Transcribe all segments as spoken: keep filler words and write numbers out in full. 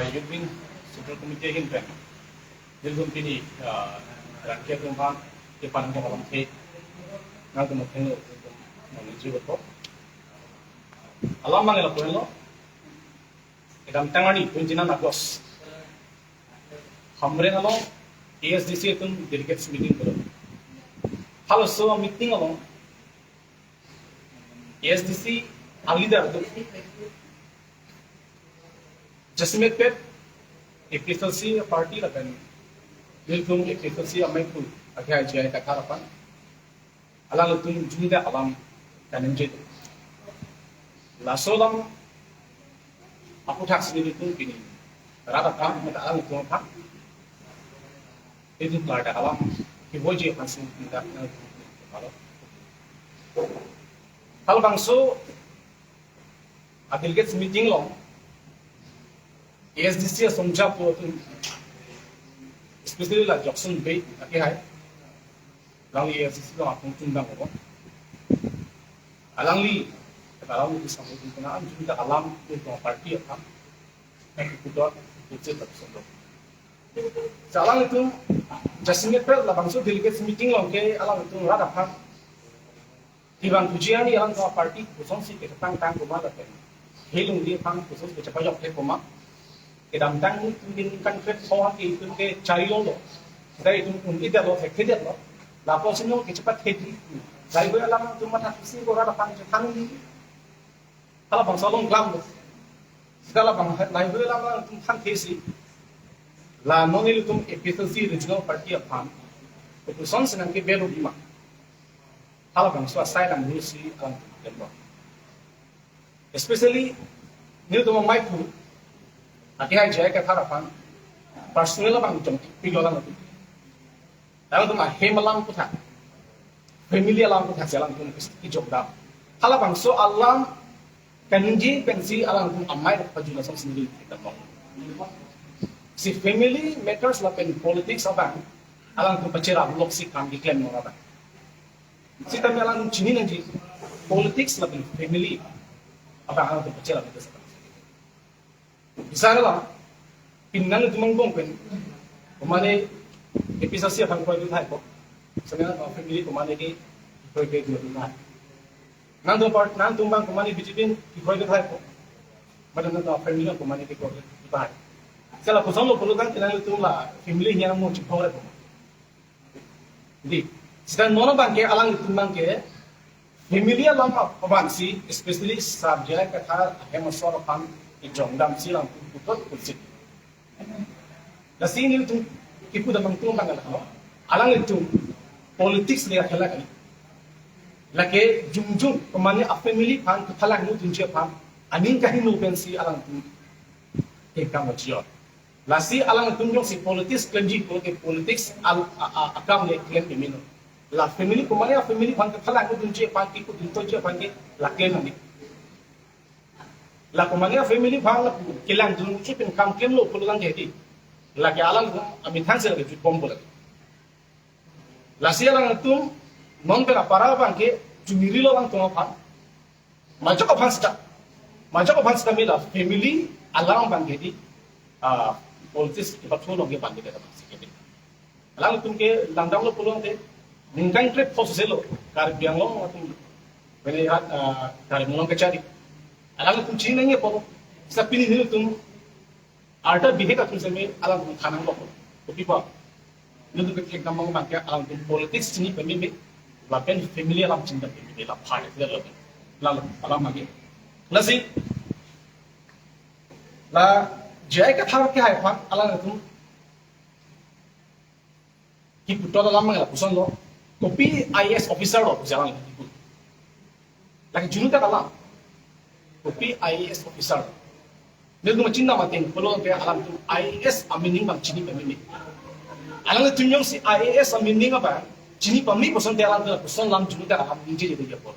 Youth Wing Central Committee ahin pen nelitum pini, ah, rangke atum aphan kepanjang alam ke nangtum athengno nangji betul. Alam abang lapu-an lo. Kedamtang arni twenty-nine August, Hamren along A S D C atum delegates meeting pulo. Halaso meeting along A S D C a leader atum jasemet pet A P H L C party lapen nelitum A P H L C amaiphu akhai J I Kathar aphan alanglitum jumda alam kaningje. Laso alam aputhaksi nelitum pini rat aphan mate alanglitum aphan nelitum klardak alam kevoiji aphan si nelitum klardak. Halabangso a delegates meeting along A S D C asongjapo atum, especially la Jackson Bey akhai, alangli A S D C along akong chundang ko. Alangli, alangli samui tum kena anjung ta alam tum party aphan, na keputot, kecil tapi solo. Alanglitum jasemet pet labangso delegates meeting along ke alanglitum rat aphan kevang puji ani alanglitum aparty kosonsi kechetang tang komat lapen helung di aphan kosonsi kechepajok he komat. Kedamtang nelitum ningkan krepho ke itum ke chari lo. Seta itum un-edetlo, thekthe-detlo. Lapuson nong kechepathe di. Laivoi alam atum mathaksi ko rat aphan chethang di. Halabangso along klam lo. Seta labang laivoi alam atum thanthesi la non nelitum A P H L C regional party aphan kosonsi nangkeber bima. Halabangso asai nang dulu si alang tum. Especially nelitum amaiphu akhai J I Kathar aphan personal abang jongpilo alanglitum. Alanglitum ahem alam aputhak, family alam aputhak si alanglitum kejok dam. Halabangso alam kaningje pensi alanglitum amei pajula song sendiri kita mau. Si family matters lapen politics abang alanglitum pacherap lok si kam keklem nang abang. Sitame alang chini nangji politics lapen family abang alang pacherap itu seperti. Bisa alam pini nangtum angbong pen komane A P H L C aphan kroi thai ko. Samena family komane ke kroi ke dua thai. Nangtum part nangtum abang komane B J P kroi thai ko. Mate nangtum family komane ke kroi thai. Sela koson lo pulotangte nangtum la family nya mo chipore ko. Di, seta non abang ke alanglitum abang ke family alam abang si, especially Sar J I Kathar ahem asor aphan kejok dam si alang putot pusit. Lasi nelitum kipu damtang abang alang, alanglitum politics le akhela kali. Lake jongjong komane a family aphan kephalangno dunji aphan aning kahingno pensi alangtum kekam achior. Lasi alangtum jongsi politics klemji pulote politics al a, a, akam le klem pemino. La family komane a family aphan kephalangno dunji aphan ke kuduntoji aphan ke la klem nangji. La komane a family aphan la kelangdun uchi pen kam klemlo pulotangte di. Lake alang amethang si lake jutbom pulo. Lasi alangtum non pen apara abang ke chungrilo alangtum aphan. Majok aphan seta. Majok aphan seta mila family alam abang ke di, ah, politics kepathu along ke abang ke di abang si ke di. Alangtum ke langdamlo pulote ningkan krepho selo Karbi Anglong atum. Bene hat, ah, Karbi Anglong kachari. Alangtum chini nangji pulo. Seta pini nelitum arta bihek atum seme alangtum thanang lo. Kopi pa? Nelitum ke thek namang abang ke alangtum politics chini pememe, lapen family alam chini pememe, la party le lo. La alam lagi. Lasi la J I Kathar akhai aphan alangtum kiputot alam lapuson lo. Kopi I A S officer lo jalan kipu. Lake junu ta alam. Kopi I A S officer. Nelitum chinta mating pulote alangtum I A S a meaning abang chini pameme. Alangtum jongsi I A S a meaning abang chini pame pusonte alangtum lapuson alam junu ta alam ningje je ya pulo.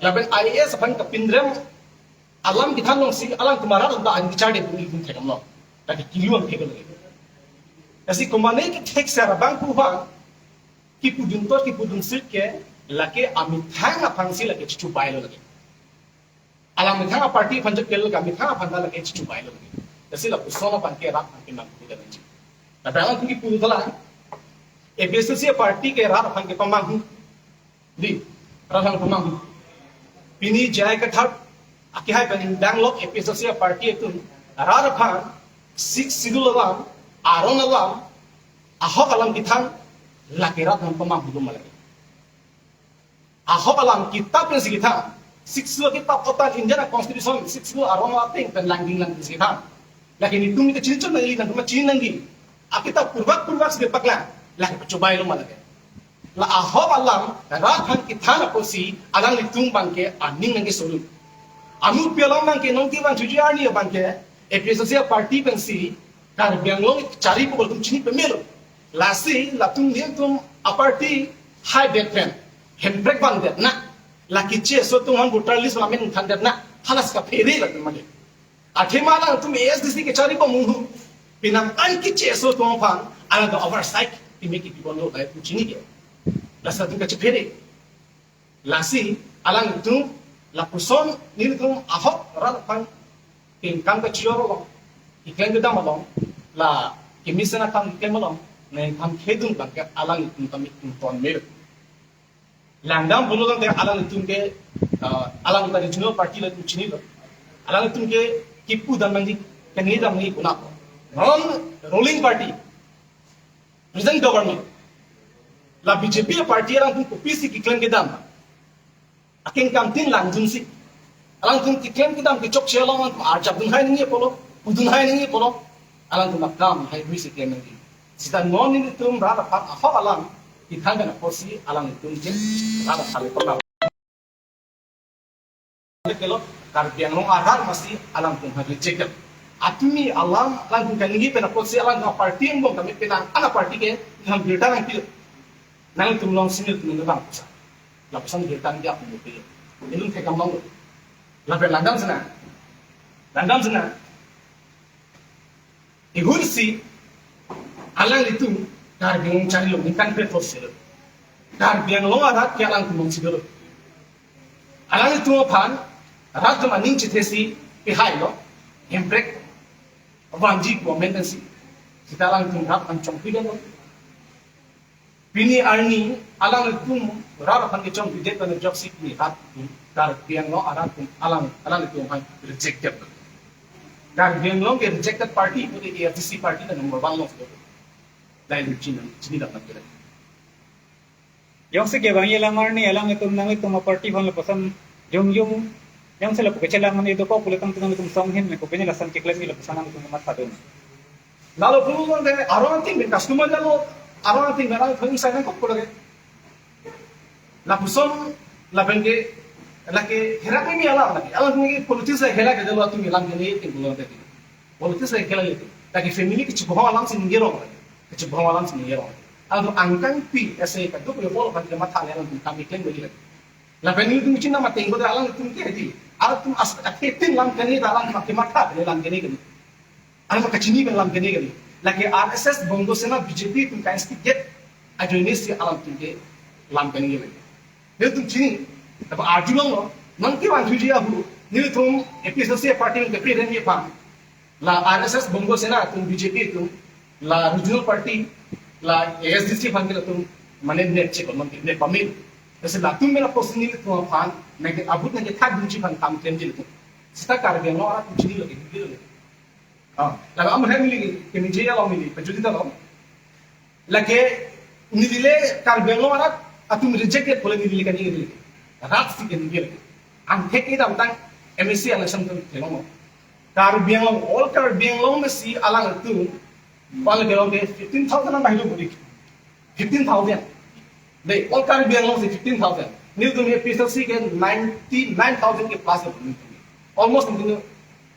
Lapen I A S aphan kapinrem alam kethan alongsi alangtum arat ta an kecharli pu nelitum thekdamlo. Lake kiliwang thek lagi. Lasi komane kethek sar abang pu abang kipudun tot kipudun sir ke lake amethang aphansi lake chuchu bai lo lake. Alang methang a-party aphan choklo ka, methang aphan ta lake chichubai lo. Lasi lapuson aphan ke rat aphan ke nang pulo dan ji. Tapi alang tingki pulo tala, A P H L C a-party ke rat aphan kepamanghu. Di, rat aphan kepamanghu. Pini J I Kathar akehai pen danglok A P H L C a-party atum rat aphan Sixth Schedule alam, aron alam, ahok alam kethan, lake rat aphan pamanghu do ma lake. Ahok alam kitap pensi kethan. Sixth Schedule kitap, kotan Indian Constitution, Sixth Schedule aron ateng pen langding langding si kethan. Lake nelitum kachini chon nangli, nangtum kachini nangli. Akitap purvak purvak si paklang. Lake pachubai lo ma lake. La ahok alam rat aphan kethan apotsi alanglitum abangke aning nangkeso lo. Amu pi alam abangke nonke vangthuji arni abangke A P H L C a-party pensi Karbi Anglong charipo atum chini pamelo. Lasi latum nelitum a-party hai det pen hemprek vandet na, la keche aso atum aphan voter list amen thandet na, halas kaphere latum mane. Athema alangtum A S D C kechari bomung hu, penang an keche aso atum aphan alangtum oversight time kipi bomlo, latum chini ke. Lasi latum kachephere. Lasi alangtum lapuson nelitum ahok rat aphan kengkam kachijor along, keklem kedam along, la kemesen akam keklem along, nangkam khedun abangke alangtum tame ingtonme. Langdam pulo tangte alangtum ke, ah, alang ta regional party latum chinilo. Alangtum ke kipu dam nangji, kangni dam nangji konat. Non ruling party, present government, la B J P party alangtum kopisi keklem kedam, akengkam tin langdunsi. Alangtum keklem kedam kechokche along alangtum arjapdun hai nangji apotlo, pudun hai nangji apotlo, alangtum akam hai ruisi klem nangji. Sita non nelitum rat aphan ahok alam kethan pen apotsi alangtum ke rat aphan le pernah. Kelo, Karbi Anglong arat masi alangtum ha reject. Atumi alam alangtum kaningje pen apotsi alangtum party angbong kami penang an a-party ke nang birta nangpilo. Nangtum alongsi nelitum nang bang pusa. Lapuson birta nangpi apot pilo. Nelitum thekdam longlo. Lapen langdam sena. Langdam sena. Ihursi alanglitum Karbi Anglong charilo, ningkan pe throksi lo. Karbi Anglong arat ke alangtum alongsi dolo. Alanglitum aphan rat atum aning chethesi pehai lo. Hemprek vanji government pensi. Sita alangtum rat aphan chongpi dolo. Pini arni alanglitum rat aphan kechongpidet pen ajoksi pini rat atum, Karbi Anglong arat atum alang, alanglitum aphan rejected. Karbi Anglong ke rejected party pute A S D C party ta number one lo. Dai lu chini, chini dak nak kira. Jongsi ke bang alam arni alanglitum nanglitum a-party aphan lapuson jongjong, jongsi lapu kechelang mane dokok pule tangte nanglitum song hin me kopine lason keklem ni lapuson nanglitum matha dun. Lalo pulo tangte aron ating pen customer lalo, aron ating pen alang thong sai nangkok pulo ke. Lapuson, lapen ke, lake herak ni alam lake. Alam ni politics la herak ke lalo atum alam ke ni ting pulo tangte. Politics la herak ni. Lake family kechibahong alam si ningje rong. Kechibahong alam si ningje rong. Alam angkang pi ese kaduk yo pol kan ke matha le alam kam iklem lagi lake. Lapen nelitum chinam ateng ko alanglitum ke di. Alanglitum as aketin lam kani alanglitum ke matha le lam kani kani. Alanglitum kachini pen lam kani kani. Lake R S S, Bongo Sena, B J P atum ka-instigate ajoine si alanglitum ke lam kani kani. Nelitum chini, tapi arjulonglo, nangkevangthuji ahut, nelitum A P H L C party ke pre-rally aphan. La R S S, Bongo Sena atum, B J P atum, la regional party, la A S D C aphan ke latum, mane nepchek, mane nepamil. Lasi latum mela post nelitum aphan, nangke abut nangkethakdunji aphan kam klemji latum. Sita Karbi Anglong arat atum chinilo ke, chinilo ke. Ah, laga am hai neli, ke ningje along neli, pajudi along. Lake neli le Karbi Anglong arat atum rejected pule neli le kani neli. Rat si kani neli. Angthek ni damtang M A C election atum kelong. Karbi Anglong, all Karbi Anglong masi alanglitum, pal kelong ke fifteen thousand an bahilo budi. Fifteen thousand. Dei, all Karbi Anglong si fifteen thousand. Nelitum A P H L C ke ninety-nine thousand ke plus lo nelitum. Almost nelitum,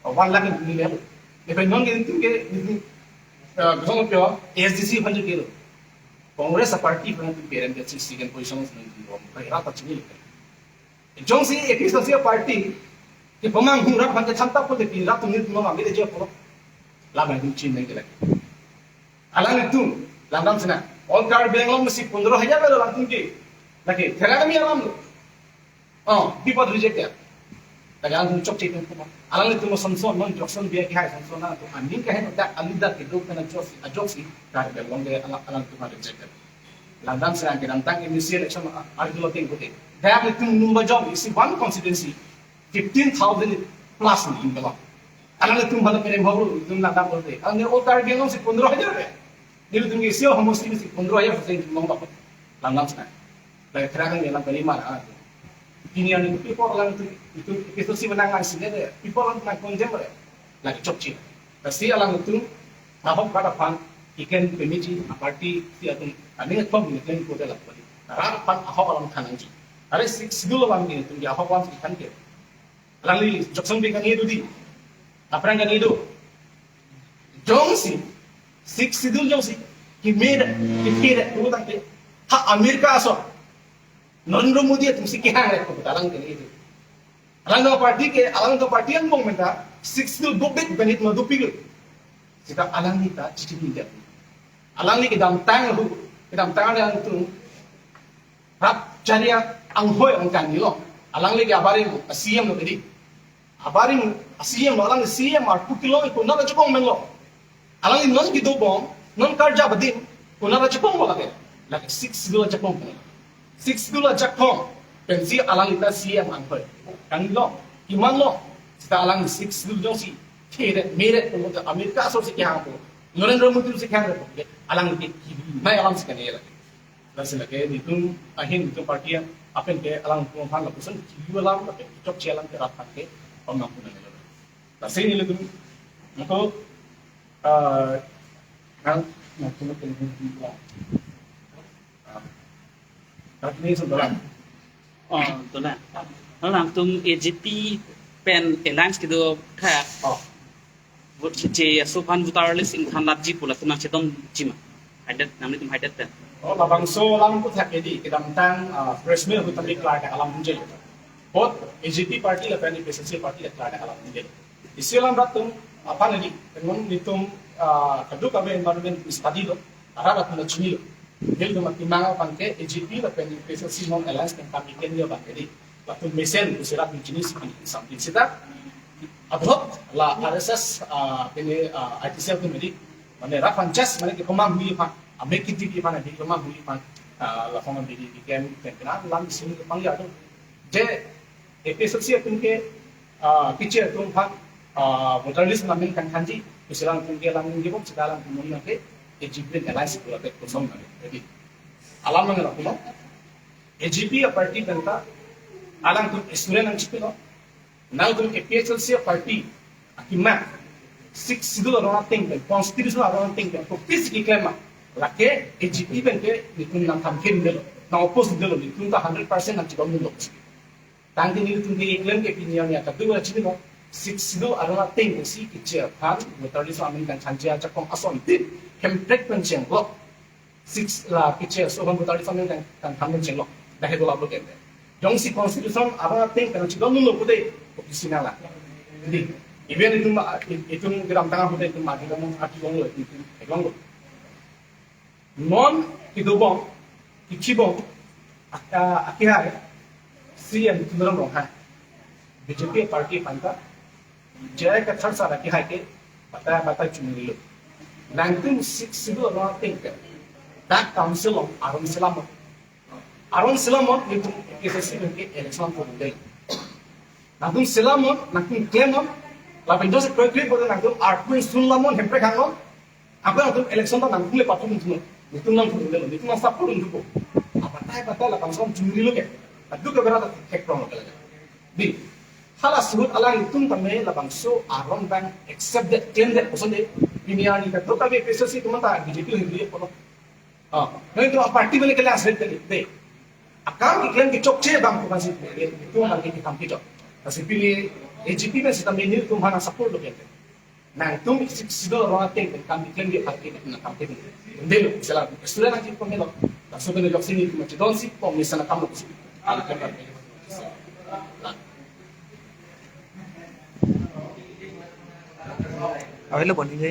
uh, one lakh nelitum level. Lapen non ke nelitum ke, nelitum, uh, kosonlo pio, A S D C aphan choklo. Congress a-party aphan nelitum parent ke sixty second position nelitum rom. Rat ta chinilo. Jongsi A P H L C a-party kepamanghu rat aphan kethantap pule pini rat atum nelitum mamang ke je apot. Lam nelitum chinine ke lake. Alanglitum, langdam sena. All Karbi Anglong masi pondro hajar lo alanglitum ke. Lake, thera kami alam lo. Oh, bipot reject ya. Tagal hum chokche tum kuma. Alanglitum samson non Johnson Bey kehai samson na tum aning kahen dak alida kedo kana joksi ajoksi kar belong de alang alanglitum rejected. Langdam serang kedamtang M A C election arjulo ting pute. Dak itum number jong isi one constituency fifteen thousand plus ni belong. Alanglitum bala kerem hau itum langdam pute. Ang ne otar belong si pondro hajar re. Nelitum isi homosti si pondro hajar persen belong bak. Langdam serang. Lagi terang yang langdam lima lah. Ini yang itu people lang itu itu itu si menang lang sini deh. People lang menang konjem deh. Lagi chokche. Lasi alanglitum ahok rat aphan iken pemiji aparty si atum aning atum iken ko dela padi. Rat aphan ahok alam thanangji. Are Sixth Schedule alam itum ya ahok alam si thanke. Alangli Johnson Bey kaningje do di. Aphrang kaningje do. Jongsi Sixth Schedule jongsi keme, keme, tu tangke ha America aso Narendra Modi atum si kehang re ko alang kaningje do. Alangli aparty ke, alangli aparty angbong menta Sixth Schedule dobet benit ma dopilo. Seta alangli ta chichi ni dia. Alangli kedamtang hu, kedamtang alanglitum rat chari anghoi angkan ni lo. Alangli ke abarim C M lo tadi. Abarim C M lo, alang C M arpu kilo ipo nara chukong men lo. Alangli non kedobom, non karja badim, ko nara chukong lo lake. Lake Sixth Schedule chukong. Sixth Schedule ajakong pensi alangli ta C M anghoi. Kan lo, iman lo. Seta alang Sixth Schedule jongsi keme, keme ko America aso si kehang ko. Narendra Modi si kehang ko. Alang di kiri mai alam si kaningje lagi. Lasi lake nelitum ahin nelitum party aphan ke alangtum aphan lapuson kiri alam lake chokche alam ke rat aphan ke pamang pun nanglo. Lasi nelitum nangko ah, nang nangtum ke nelitum ah, rat ni saudara. Oh, to na. Alangtum A J P pen alliance kedo tha. Oh. Vote keche aso aphan voter list ingthan lapji pu latum nangchedonji ma? Haidet, nanglitum haidet pen. Oh, labangso alam ko thak edi kedamtang ah, press meet ahut tame klardak alam hunje. Both A J P party lapen A P H L C party la klardak alam hunje. Isi alam rat atum aphan edi, tengon nelitum ah, kadokave environment study lo. Arat atum chinilo. Nelitum atimang abang ke A J P lapen A P H L C non alliance pen kami ken yo abang ke di. Latum mesen kusirat ni jenis ini something sita. Abhok la R S S ah, ini ah, I T C atum di. Mane rat aphan just mane ke pemang hui aphan. Ame kiti ki aphan di pemang hui aphan. Ah, la pemang di di ken ken kena lam sini ke pang ya tu. Je A P H L C atum ke ah, keche atum aphan ah, voter list namin kangthanji, kusilang atum ke lang ningje bom, seta alangtum ke A J P alliance pura tek kosong nang. Jadi alam nang alam kuno A J P aparty penta alangtum student nangchipilo. Nangtum A P H L C aparty akima Sixth Schedule arong ateng pen, constitution arong ateng pen, kopisi keklem ma? Lake A J P pen ke nelitum nangthan kedelo, nang oppose delo, nelitum ta hundred percent nangchidondunlo. Tangte nelitum ke keklem ke pini arni akadu wala chini mo, Sixth Schedule arong ateng si keche aphan voter list amen kangthanji ajakong ason tip Hemprek pen chenglok. Six la keche aso aphan voter list amen kang kangthan pen chenglok. Dak he dola bloke. Jongsi constitution arong ateng pen chidondunlo pute, kopisi nanglang. Di, even itum itum kedamtang ahut itum mati dong ati dong lo itum, itum dong lo. Non kedobom, kechibom, aka akehai C M Tuliram Ronghang, B J P party panta, J I Kathar sir akehai ke batai batai chungrilo. Nangtum Sixth Schedule arong ateng ke dak council along aron selamon. Aron selamon nelitum A P H L C pen ke election ko dei. Nangtum selamon, nangtum klemon, lapen jose koi koi bote nangtum arpun sun lamon Hemprek hangnon. Apa nangtum election ta nangtum le patun thun. Nelitum nangtum le, nelitum nang support thun ko. Abatai batai labangso chungrilo ke. Adu ke berat thek prong ke lagi. Di, hala suhut alanglitum tame labangso aron abang accept det, claim det, kosonde, pini arni kadokave A P H L C atum ta B J P hingri kono. Ah, nelitum aparty beli kelas vet tadi, de. Akam keklem kechokche abang ko masih, nelitum abang ke kam kechok. Lasi pini A J P pen sitame nelitum aphan nang support lo ke. Nangtum Sixth Schedule arong ateng pen kam keklem ke party pen nang kam keklem. Delo, sela, student nangji pemelo. Laso pen jok sini cuma chedon si, pom ni sana kam lo si. Awelo boni je.